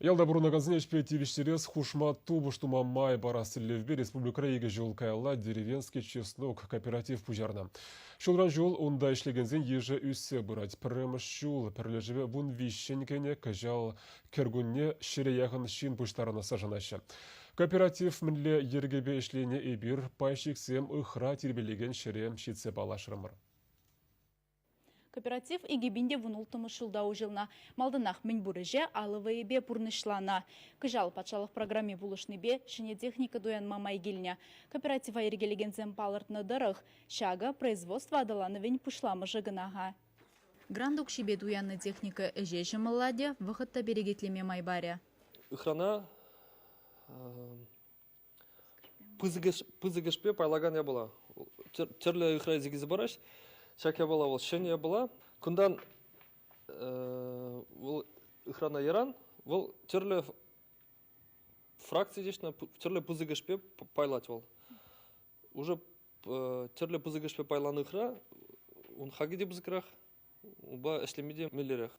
Ялта пурӑнакансене ӗҫпе тивӗҫтерес, хушма тупӑш тума май парас тӗллевпе республикӑра икӗ ҫул каялла «Деревенский чеснок» кооператив пуҫарнӑ. Ҫулран ҫул унта ӗҫлекенсен йышӗ ӳссе пырать. Пӗрремӗш ҫул пӗрлешӗве 13-ҫӗн кӗнӗ, кӑҫал кӗркунне ҫӗре яхӑн ҫын пуҫтарӑнасса шанаҫҫӗ. Кооператив мӗнле йӗркепе ӗҫлени эпир, пайщиксем, ыхра тирпейлекен ҫӗре ҫитсе паллашрӑмӑр. Кооператив 2016 ҫулта уҫӑлнӑ. Малтанах мӗнпур ӗҫе алӑ вӑйӗпе пурнӑҫланӑ. Кӑҫал патшалӑх программи пулӑшнипе ҫӗнӗ техника туянма май килнӗ. Кооператива йӗркелекенсем палӑртнӑ тӑрӑх, ҫакӑ производство аталанӑвӗн пуҫламӑшӗ кӑна-ха. Грант укҫипе туяннӑ техника ӗҫе ҫӑмӑллатӗ, вӑхӑт та перекетлеме май парӗ. Ыхрана пысӑкӑшпе пайлакан япала. Тӗрлӗ ыхра илсе килсе параҫ. Ҫак япала вӑл ҫӗнӗ япала. Кунтан вӑл ыхрана яран, вӑл тӗрлӗ фракци теҫнӗ, тӗрлӗ пысӑкӑшпе пайлать вӑл. Уже тӗрлӗ пысӑкӑшпе пайланӑ ыхра ун хакӗ те пысӑкрах, унпа ӗҫлеме те меллӗрех.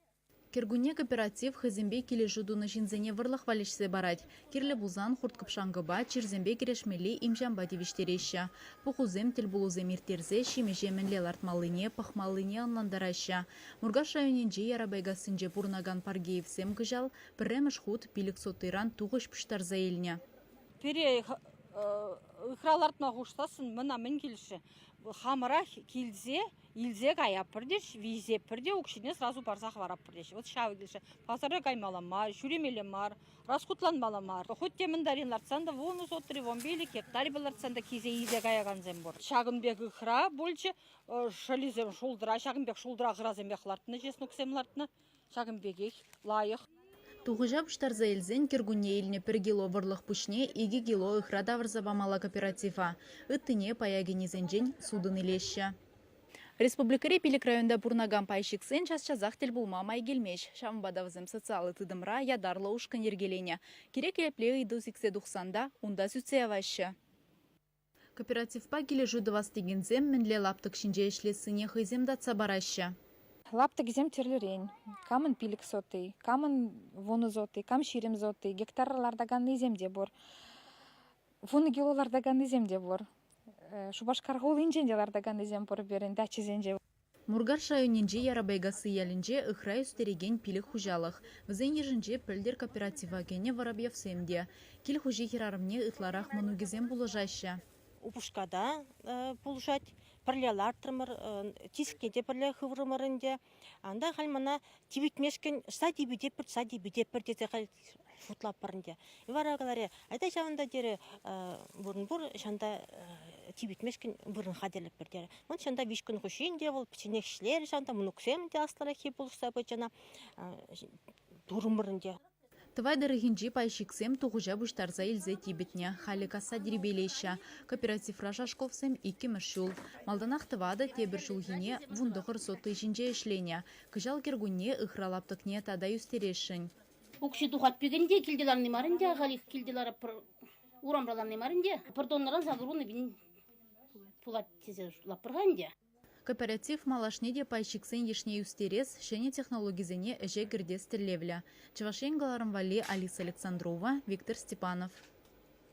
Кӗркунне кооператив хӑйсемпе килӗшӳ тунӑ ҫынсене вӑрлӑх валеҫсе парать. Кирлӗ пулсан хурт-кӑпшанкӑпа, чирсемпе кӗрешмелли им-ҫампа тивӗҫтереҫҫӗ. Пухусем, тӗлпулусем ирттерсе ҫимӗҫе мӗнле лартмаллине, пӑхмаллине ӑнлантараҫҫӗ. Муркаш районӗнчи Ярапайкассинче пурӑнакан Паргеевсем кӑҫал пӗрремӗш хут пилӗк сотыйран тухӑҫ пуҫтарса илнӗ. Пире ыхра лартма хушсассӑн мана мӗн килӗшрӗ? Хамӑрах килсе илсе каятпӑр теҫ, виҫетпӗр те укҫине сразу парса хӑваратпӑр теҫ. Вот ҫав килӗшрӗ. Пасара каймалла мар, ҫӳремелле мар, расхутланмалла мар. Хоть темӗн тарин лартсан та вунӑ сотри, 15 гектарӗпе лартсан та килсе илсе каякансем пур. Ҫакӑн пек ыхра пулчӗ, шӑлисем шултра, ҫакӑн пек шултра ыхрасемех лартнӑ, чесноксем лартнӑ. Ҫакӑн пекех лайӑх. Тухӑҫа пуҫтарса илсен кӗркунне илнӗ пӗр кило вӑрлӑх пуҫне 2 кило ыхра тавӑрса памалла кооператива. Ыттине пая кӗнисенчен сутӑн илеҫҫӗ. Республикӑри пилӗк районта пурӑнакан пайщиксен час-часах тӗл пулма май килмест. Ҫавӑнпа та вӗсем социаллӑ тытӑмра ятарлӑ ушкӑн йӗркеленӗ. Кирек епле ыйту сиксе тухсан та унта сӳтсе яваҫҫӗ. Кооперативпа килӗшӳ тӑвас текенсем мӗнле лаптӑк ҫинче ӗҫлессине хӑйсем татса параҫҫӗ. Лаптӑкӗсем тӗрлӗрен. Камӑн пилӗк сотый, камӑн 10 сотый, кам 20 сотый, гектар лартаканнисем те пур. 10 кило лартаканнисем те пур. Шупашкар хулинчен те лартаканнисем пур пирӗн дачӑсенче. Муркаш районӗнчи Ярапайкасси ялӗнче ыхра ӳстерекен пилӗк хуҫалӑх. Вӗсен йышӗнче пӗлтӗр кооператива кӗнӗ Воробьевсем те. Кил хуҫи хӗрарӑмне ытларах мӑнукӗсем пулӑшаҫҫӗ. Упӑшка та пулӑшать. Пӗрле лартрӑмӑр, тискне те пӗрле хыврӑмӑр ӗнтӗ. Анда халь мана типӗтмешкӗн ӑҫта типӗтетпӗр, ӑҫта типӗтетпӗр тесе халь шутлатпӑр ӗнтӗ. Вара каларӗ, айта ҫавӑнта терӗ, вырӑн пур, ҫавӑнта типӗтмешкӗн вырӑн хатӗрлетпӗр терӗ. Вӑт ҫавӑнта виҫ кун хушши ӗнтӗ вӑл пӗчченех ӗҫлерӗ ҫавӑнта, мӑнуксем те аслӑраххи пулӑшса пычӗ ӑна. Турӑмӑр ӗнтӗ. Тӑвай тӑрӑхӗнчи пайщиксем тухӑҫа пуҫтарса илсе типӗтнӗ. Халӗ касса тирпейлеҫҫӗ. Кооперативра Шашковсем иккӗмӗш ҫул. Малтанах тӑватӑ, тепӗр ҫулхине 19 сотый ҫинче ӗҫленӗ. Кӑҫал кӗркунне ыхра лаптӑкне тата ӳстересшӗн. Укҫи тухать пек ӗнтӗ, килте ларни мар ӗнтӗ, ахалех килте ларап пӗр урамра ларни мар ӗнтӗ. Пӗр тоннӑран 80 пин пулать тесе шутлатпӑр-ха ӗнтӗ. Кооператив малашне те пайщиксен йышне ӳстерес, ҫӗнӗ технологисене ӗҫе кӗртес тӗллевлӗ. Чӑваш Ен кӑларӑм валли Алиса Александрова, Виктор Степанов.